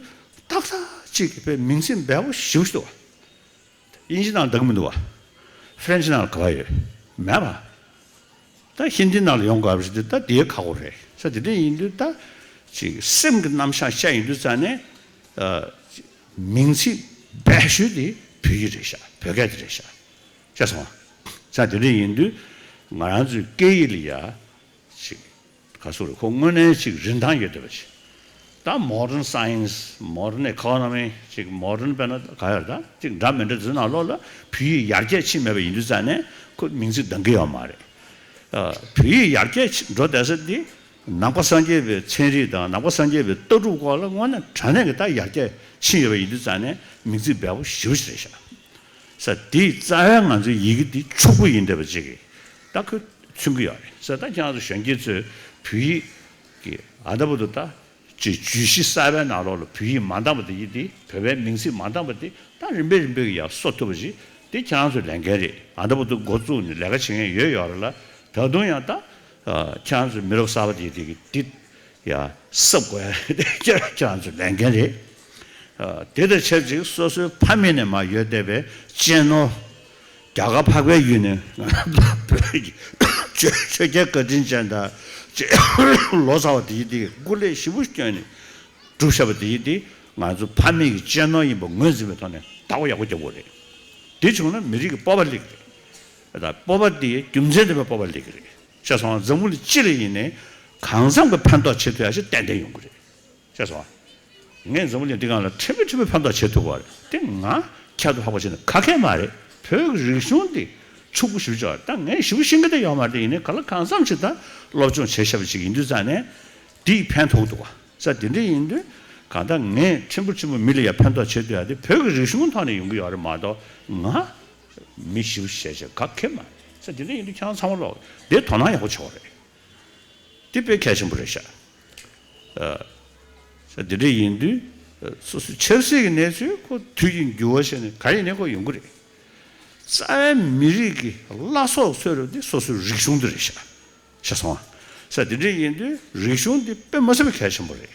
ཏག་ཏག་ཅིག་པའི་མིང་ཚིག་འབེལ་པོ་ཞེ་པོ་ཞིག་འདུག་བ། དབྱིན་ཇི་ནང་འདུག་མི་འདུག་བ། ཧྥ་རན་ཆི་ནང་ལ་ག་པར་ཡོད། མེད་པ། ད་ཧིན་དི་ནང་ལ་ཡོང་དགོས་པ་ཞིག་དེ་ད་དེའི་ཁག་པོ་རེད། ས་དེ་འདྲ་ཡིན་དུས་ད་ཅིག་སེམས་ཀྱི་རྣམ་གཞག་བཤད་ཡོང་དུས་ཙང་ནས་ཨ་མིང་ཚིག་སྦས་ཤོས་དེ་བོད་ཡིག་རེད་ཤག་བོད་སྐད་དེ་རེད་ཤག་ཤེས་སོང་ང་། ས་དེ་འདྲ་ཡིན་དུས་ང་རང་ཚོའི་སྐད་ཡིག་ལ་ཡ་ཅིག་ག་སོགས་རེད། ཁོ་དངོས་གནས་ཅིག་རིན་ཐང་ཡོད་བསྡད་པ་ཅིག་ད་modern science, modern economy ཅིག་modern དཔེར་ན་ག་ཡོད་རེད། ད་ཅིག་འདྲ་མི་འདྲ་དེ་ནང་ལོགས་ལ་བོད་ཡིག་ཡར་རྒྱས་ཕྱིན་མེད་པ་ཡིན་དུས་ཙང་ནས་ཁོ་མིང་ཚིག་འདང་གི་ཡོད་མ་རེད། ཨ། བོད་ཡིག་ཡར་རྒྱས་ཕྱིན་འགྲོ་བསྡད་ས་འདི་ནང་པ་སངས་རྒྱས་པའི་ཚན་རིག་དང་ནང་པ་སངས་རྒྱས་པའི་ལྟ་གྲུབ་སྐོར་ལ་དངོས་གནས་དྲང་གནས་ཀྱི་ད་ཡར་རྒྱས་ཕྱིན་ཡོད་པ་ཡིན་དུས་ཙང་ནས་མིང་ཚིག་འབེལ་པོ་ཞེ་པོ་ཞིག་རེད་ཤག་ས་དེའི་རྩ་བའི་ང་ཚོའི་ཡི་གེ་འདི་ཕྱུག་པོ་ཡིན་བསྡད་པ་ཅིག་གིས་ད་ཁོས་མཚོན་གྱི་ཡོད་རེད། ས་ད་ཁྱེད་རང་ཚོ་གཞོན་སྐྱེས་ཚོས་བོད་ཡིག་གི་ཨ་ད་བར་དུ་ད་ཅིག་བརྗོད་གཞི་གསར་པའི་ནང་ལོགས་ལ་བོད་ཡིག་མ་འདང་པ་དེ་ཡིན་ཏེ་བོད་པའི་མིང་ཚིག་མ་འདང་པ་དེ་ད་རིམ་པས་རིམ་པས་ཀྱི་ཡར་གསོ་ཐུབ་པ་ཞིག་དེ་ཁྱེད་རང་ཚོའི་ལས་འགན་རེད། ཨ་ད་བར་དུ་འགོ་བཙུགས་ནས་ལས་ཀ་བྱེད་མཁན་ཡོད་ཡོད་རེད་ལ། ད་དུང་ཡང་ད་ཁྱེད་རང་ཚོའི་མི་རབས་གསར་པ་དེ་དེ་གི་འདི་ཡ་གསབ་དགོས་ཡ་དེ་ཁྱེད་རང་ཚོའི་ལས་འགན་རེད། ཨ། དེ་དང་ཆབས་ཅིག་སོ་སོའི་ཕ་མེས་ནས་མར་ཡོད་བསྡད་པའི་གཅེས་ནོར། རྒྱ་གར་འཕགས་པའི་ཡུལ་ནས་བོད་ཀྱི་ཆོས་ཆོས་རྒྱལ་བཀའ་དྲིན་ཅན་དང་ལོ་ཙཱ་བ་དེ་ཡིན་དེ་སྐུ་ལས་ཞེ་པོ་བསྐྱོན་ནས་སྒྲུབ་བཞག་པ་དེ་ཡིན་དེ་ང་ཚོ་ཕ་མེས་ཀྱི་གཅེས་ནོར་ཡིན་པ་ངོས་འཛིན་པའི་ཐོག་ནས་བདག་པོ་ཡག་པོ་རྒྱབ་དགོས་རེད། དེ་བྱུང་ན་མི་རིགས་ཀྱི་སྤོབས་པ་སླེབས་ཀྱི་རེད། ད་སྤོབས་པ་དེ་རྒྱུ་མཚན་ལྡན་པའི་སྤོབས་པ་སླེབས་ཀྱི་རེད། ཤེས་སོང་ང་། འཛམ་བུ་གླིང་སྤྱི་ལ་ཡིན་ནའི་གང་འཚམ་གྱི་ཕན་ཐོགས་བྱེད་ཐུབ་ཡ་ཞིག་ཏན་ཏན་ཡོང་གི་རེད། ཤེས་སོང་ང་། ངས་འཛམ་བུ་གླིང་འདི་སྒང་ལ་ཕྲན་བུ་ཕྲན་བུ་ཕན་ཐོགས་བྱེད་ཐུབ་པ་རེད་དེ་ང་ཁྱད་དུ་འཕགས་པ་བྱས་ན་ཁ་ཁྱད་མ་རེད། བོད་ཀྱི་རིག་གཞུང་འདི་ ཕྱུག་པོ་ཞེ་པོ་ཅིག་ཡོད་རེད། ད་ངས་ཞེ་པོ་ཤེས་ཀྱི་ད་ཡོད་མ་རེད། ཡིན་ནའི་ག་ལ་གང་འཚམ་ཞིག་ད་སློབ་སྦྱོང་བྱས་བཞག་པ་ཅིག་ཡིན་དུས་ཙང་ནས་འདིས་ཕན་ཐོགས་འདུག་བ། ས་དེ་འདྲ་ཡིན་དུས་གང་ལྟར་ངས་ཕྲན་བུ་ཕྲན་བུ་མི་ལ་ཡང་ཕན་ཐོགས་བྱེད་འདོད་ཡ་དེ་བོད་ཀྱི་རིག་གཞུང་ཐོག་ནས་ཡོང་གི་ཡོད་རེད་མ་གཏོགས། ང་མི་ཞེ་པོ་བྱས་བྱས་ག་གེ་མ་རེད། ས་དེ་འདྲ་ཡིན་དུས་ཁྱེད་རང་ཚང་མ་ལོག་དེ་དོ་སྣང་ཡག་པོ་བྱེད་དགོས་རེད། དེ་དཔེ་གལ་ཆེན་པོ་རེད་ཤག་ཨ། འདི་འདྲ་ཡིན་དུས་སོ་སོའི་ཆབ་སྲིད་ཀྱི་གནས་ཚུལ་ཁོ་དུས་ཀྱི་འགྱུར་བ་བྱས་ནས་ག་ཡིན་ནའི་ཁོ་ཡོང་གི་རེད། རྩ་བའི་མི་རིགས་ཀྱི་བླ་སྲོག་འཚོལ་རྒྱུ་དེ་སོ་སོའི་རིག་གཞུང་དེ་རེད་ཤག་ཤེས་སོང་ཨ། ས་འདི་འདྲ་ཡིན་དུས་རིག་གཞུང་འདི་དཔེ་མ་སྲིད་པའི་གལ་ཆེན་པོ་རེད།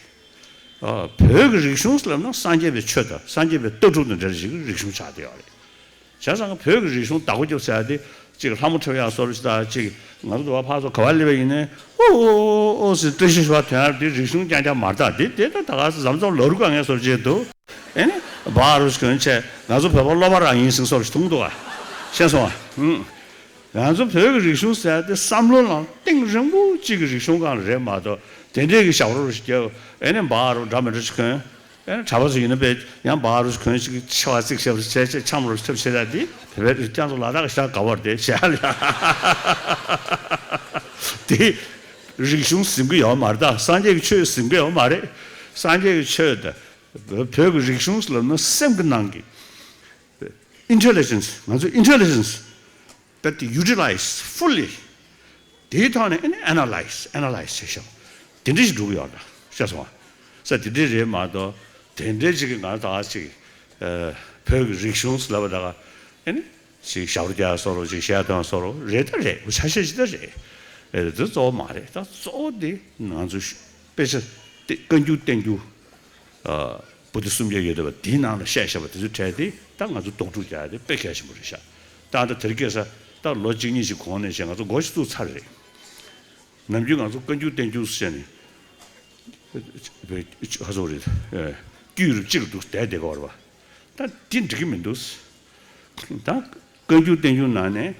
ཨ། བོད་ཀྱི་རིག་གཞུང་ལབ་ན་སངས་རྒྱས་པའི་ཆོས་དང་སངས་རྒྱས་པའི་ལྟ་གྲུབ་དང་འབྲེལ་བ་ཞིག་གི་རིག་གཞུང་ཆགས་བསྡད་ཡོད་རེད། བྱས་ཙང་བོད་ཀྱི་རིག་གཞུང་བདག་པོ་རྒྱབ་ཟེར་ཡ་དེ་ཅིག་ལྷ་མོ་འཁྲབ་ཡག་བཟོ་འདྲ་ཞིག་དང་། ཅིག་ང་ཚོ་འདི་བ་ཕར་ཚུར་ག་པར་སླེབས་པ་ཡིན་ནའི་ཨོ་ཨོ་ཨོ་ཨོ་ཟེར་བཀྲ་ཤིས་ཤོག་དབང་དོན་ཡར་དེ་རིག་གཞུང་རྐྱང་རྐྱང་མ་རེད་ད། དེ་དེ་ད་ད་ག་ཟམ་ཟམ་ལ་རུ་དཀའ་ངལ་བཟོ་འདྲ་ཅིག་འདུག་ཨེ་ནི་བག་རུ་ཞིག་གོན་བྱས་ང་ཚོ་བོད་པ་སློབ་པ་རང་ཡིན་ཟེར་བཟོ་འདྲ་ཞིག་མཐོང་འདུག་ག་ཤེས་སོང་ཨ། ཧུམ། ང་ཚོ་བོད་ཀྱི་རིག་གཞུང་ཟེར་ཡ་དེ་བསམ་བློ་ནང་གཏིང་རིང་པོ་གཅིག་གི་རིག་གཞུང་སྒང་ལ་རེད་མ་གཏོགས། དེ་འདྲས་ཀྱི་ཞབས་བྲོ་ཞིག་རྒྱབ། ཨེ་ནི་བག་རུ་འདྲ་མི་འདྲ་ཞིག་གོན། ཨེ་ནི་གྲྭ་པ་ཚོ་ཡིན་ན་དཔེ་ཡང་བག་རུ་གོན་ཞིག་ཆེ་བ་གཙིགས་ཤབ་བྱས་བྱས་འཆམ་རུ་ཐབས་བྱེད་ཡ་དེ་བོད་པའི་རིགས་རྐྱང་ཚོ་ལ་དྭགས་ཤ་དགའ་བར་དེ་བྱེད་ཡ་ལ། དེ་རིག་གཞུང་ཟིན་གི་ཡོད་མ་རེད་ད། སངས་རྒྱས་ཀྱི་ཆོས་ཟིན་གི་ཡོད་མ་རེད། སངས་རྒྱས་ཀྱི་ཆོས་དང་བོད་ཀྱི་རིག་གཞུང་ལབ་ན་སེམས་ཀྱི་ནང་གི་intelligence། ང་ཚོ་intelligence that utilize fully དེའི་ཐོག་ནས་ཨ་ནི་analyze analyze བྱེད་ཤོག་དེ་འདྲ་ཞིག་འགྲོ་གི་ཡོད་རེད། ཤེས་སོང་ཨ། ས་དེ་འདྲ་རེད་མ་གཏོགས་དེ་འདྲ་ཞིག་གི་ང་ད་ཅིག་ཨ། བོད་ཀྱི་རིག་གཞུང་ཟེར་ལབ་པ་ད་ག་ཨ་ནི་ཅིག་ཞབས་བྲོ་རྒྱག་བཟོ་འདྲ་ཅིག་གཞས་འདོན་བཟོ་འདྲ་རེད་ད་རེད། འོ་ཆ་ཤས་ཅིག་ད་རེད། ཨེ་འདི་གཙོ་བོ་མ་རེད། ད་གཙོ་བོ་དེ་ང་ཚོ་དཔེ་ཆ་བཀའ་འགྱུར་བསྟན་འགྱུར། ཨ། པོ་ཏི་སུམ་བརྒྱ་ཡོད་བསྡད་པ་དེའི་ནང་ལ་བཤད་བཞག་པ་དེ་ཚོའི་གྲས་དེ་ད་ང་ཚོ་རྡོག་ཕྲུག་རྒྱག་ཡ་དེ་དཔེ་གལ་ཆེན་པོ་རེད་ཤག་ད་ལྟ་དེ་རིང་ཁ་སང་ད་ལོ་གཅིག་གཉིས་ཤིག་གོང་ནས་བྱས་ང་ཚོ་འགོ་ཞིག་བཙུགས་ཚར་རེད། ནམ་རྒྱུན་ང་ཚོ་བཀའ་འགྱུར་བསྟན་འགྱུར་ཟེར་ནས་ཁ་སོ་རེད། དཀྱུས་རུ་གཅིག་ཏུ་བསྡད་བསྡད་པ་རེད་པ། ད་དེ་འགྲིག་གི་མི་འདུག་ད། བཀའ་འགྱུར་བསྟན་འགྱུར་ནང་ནས་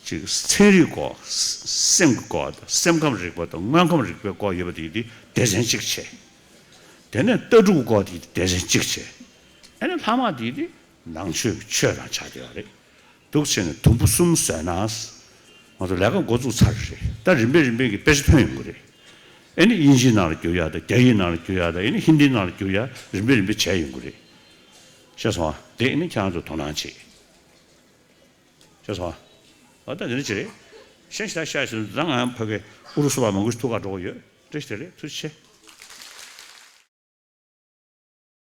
ཅིག་ཚན་རིག་སྐོར། སེམས་ཀྱི་སྐོར་དང་སེམས་ཁམས་རིག་པ་དང་དངོས་ཁམས་རིག་པའི་སྐོར་ཡོད་པ་དེ་དེ་སྡེ་ཚན་གཅིག་བྱས། དེ་ནས་ལྟ་གྲུབ་སྐོར་དེ་སྡེ་ཚན་གཅིག་བྱས། ཨ་ནི་ལྷག་མ་དེ་དེ་ནང་ཆོས་ཀྱི་ཆོས་རང་ཆགས་བསྡད་ཡོད་རེད། འདུག་བྱས་ནས་དུམ་བུ་གསུམ་བཟོས་ན། ང་ཚོ་ལས་ཀ་འགོ་བཙུགས་ཚར་རེད། ད་རིམ་པས་རིམ་པས་ཀྱི་དཔེ་ཆ་ཐོན་ཡོང་གི་རེད། ཨ་ནི་དབྱིན་ཇིའི་ནང་ལ་བསྒྱུར་ཡ་དང་རྒྱ་ཡིག་ནང་ལ་བསྒྱུར་ཡ་དང་ཨ་ནི་ཧིན་དིའི་ནང་ལ་བསྒྱུར་ཡ་རིམ་པས་རིམ་པས་བྱས་ཡོང་གི་རེད། ཤེས་སོང་ཨ། དེ་ཨ་ནི་ཁྱེད་རང་ཚོ་དོ་སྣང་བྱེད། ཤེས་སོང་ཨ། ཨ་ད་དེ་འདྲ་ཅིག་རེད། གཞན་ཞིག་ད་ཤ་ཞིག་ད་ང་ཕ་གི་ཨུ་རུ་སུ་བ་མང་པོ་ཞིག་ཐུག་ག་འགྲོ་གི་ཡོད། བཀྲ་ཤིས་བདེ་ལེགས། ཐུགས་རྗེ་ཆེ།